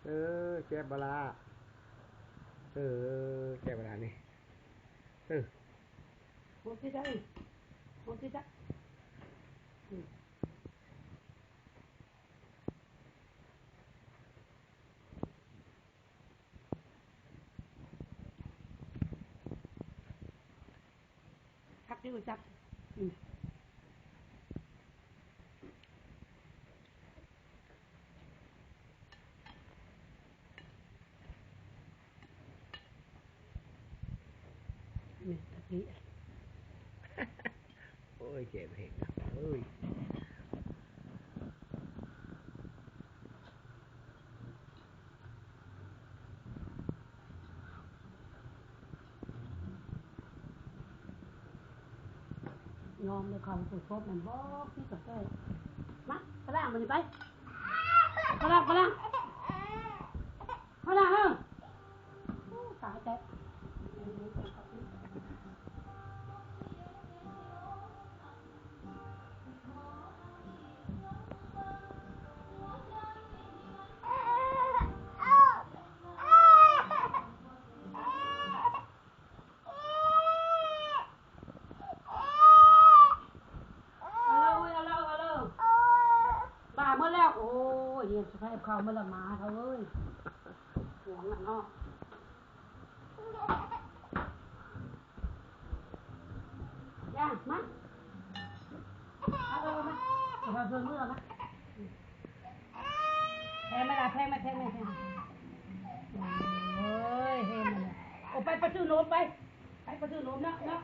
ເອີ ແຊບບໍ່ລະ? ເອີ ແຊບບໍ່ລະນີ້? ເອີ ໂອເຄໄດ໋ ໂອເຄໄດ໋. ຄັກຢູ່ຈັກ ອືມ ນີ້ກະທິ. ໂອ້ຍ ເຈັບແຮງເອີຍ. ຍອມເລີຍ ເຂົາຜູ້ຊົບນັ້ນບໍ່ ຄືກະແກ້ ມາ ໄປລ້າງບາດນີ້ ໄປ ໄປລ້າງ ໄປລ້າງ. ເອົາລະເອີ ໂອ້ ຕາຍແທ້. ເອົາລະເອີຍ ເອົາລະເອີຍ ເອົາລະເອີຍ ບາໝົດແລ້ວ. ໂອ້ຍ ຮຽນສະພາບເຂົ້າມາລະໝາເຂົາເອີຍ ຫວງນະເນາະ. ຢ່າ ມາ ເອົາ ເອົາ ເອົາມາ ເອົາເພິ່ນມືເອົາມາ. ແພງມາລະ ແພງມາ ແພງມາ ແພງມາ. ໂອ້ຍ ເຫັນມັນ ໂອ ໄປປະຕູໂນມ ໄປ ໄປປະຕູໂນມເນາະ ເນາະ.